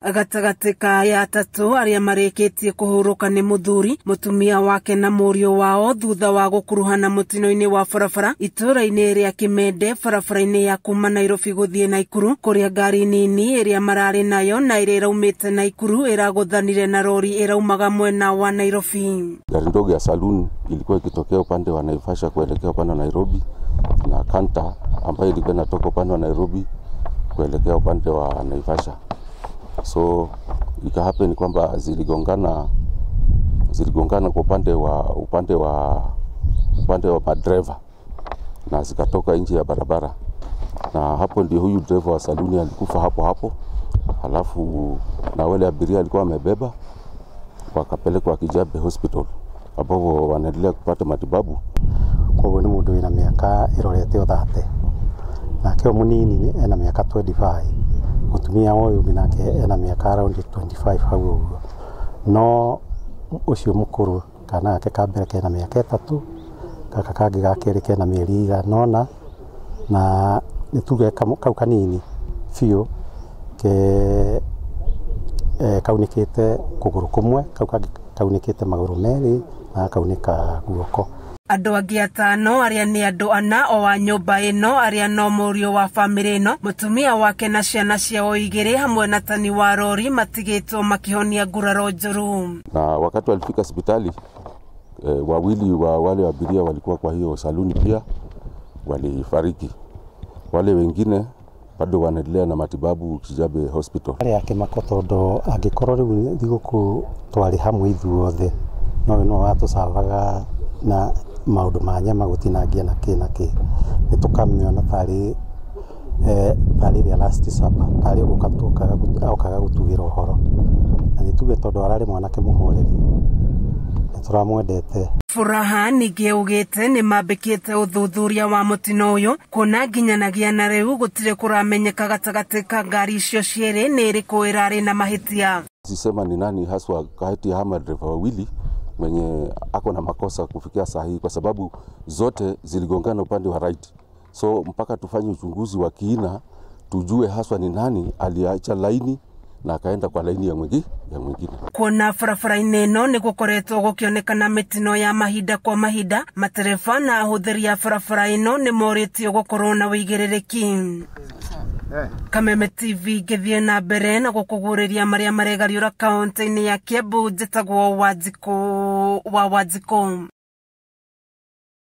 Gatagatĩ ka aya atatũ arĩa marĩkĩtie kũhurũka nĩ mũthuri, mũtumia wake na mũriũ wao thutha wa gũkuruhana mũtino-inĩ wa barabara itũũra-inĩ rĩa Kimende barabara-inĩ ya kuma Nairobi gũthiĩ Naikuru kũrĩa ngari nini ĩrĩa mararĩ nayo na ĩrĩa ĩraumĩte Naikuru ĩragũthanire na rori ĩraumaga mwena wa Nairobi. Gari ndogo ya saloon ilikuwa ikitokea upande wa Naivasha kuelekea upande wa Nairobi na kanta ambayo ilikuwa inatoka upande wa Nairobi kuelekea upande wa Naivasha. So ika happen kwamba ziligongana kwa upande wa madereva na zikatoka nje ya barabara, na hapo ndio huyu dereva wa saluni alikufa hapo hapo. Halafu na wale abiria alikuwa amebeba wakapelekwa Kijabe Hospital ambapo wanaendelea kupata matibabu. Koguo nĩ mũndũ wĩna mĩaka ĩrorete 30, nake mũnini ena mĩaka 25, mũtumia ũyũ ũngĩ nake ena mĩaka around 25 hau ũguo. No ũcio mũkũrũ kana gake ka mbere kena mĩaka 3, gaka kangĩ ga kerĩ kena mĩeri 8, na nĩ tuge kau kanini biũ ke kaunĩkĩte kũgũrũ kũmwe, kau kangĩ kaunĩkĩte magũrũ merĩ na gakaunĩka guoko. Andũ angĩ 5 arĩa nĩ andũ 4 o wa nyũmba ĩno arĩa no mũriũ wa bamĩrĩ ĩno, mũtumia wake na ciana ciao 2 hamwe na tani wa rori matigĩtwo makĩhonia nguraro njũru. Na wakati walifika hospitali wawili wa wale abiria walikuwa kwa hiyo saluni pia walifariki. Wale wengine bado wanaendelea na matibabu Kijabe Hospital. Arĩa kĩmako tondũ angĩkorwo rĩu thigũkũ twarĩ hamwe ithuothe no no watũcavaga na maũndũ ma nyama gũtinangia na kĩ na kĩ, nĩ tũkamĩona tarĩ tarĩ last supper, tarĩ gũka okaga gũtugĩra ũhoro, na nĩ tuge tondũ ararĩ mwanake mũhoreri nĩ tũramwendete. Furaha ningĩ augĩte nĩ mambĩkĩte ũthuthuria wa mũtino ũyũ kuona nginyanagia na rĩu gũtirĩ kũramenyeka gatagatĩ ka ngari icio cierĩ nĩ ĩrĩkũ ĩrarĩ na mahĩtia. Sisema ni nani haswa kati ya hawa dereva wawili mwenye ako na makosa kufikia saa hii, kwa sababu zote ziligongana upande wa right. So mpaka tufanye uchunguzi wa kina tujue haswa ni nani aliacha laini na akaenda kwa laini ya mwingine. Kuona barabara-inĩ ĩno nĩ gũkoretwo gũkĩonekana mĩtino ya mahinda kwa mahinda, matereba na ahũthĩri a barabara ĩno nĩ morĩtio gũkorwo na ũigĩrĩrĩki. Kameme TV ngĩthiĩ na mbere na gũkũgũrĩria marĩa maregariũra kaũntĩ-inĩ ya Kiambu, njĩtagwo Wanjikũ wa Wanjikũ.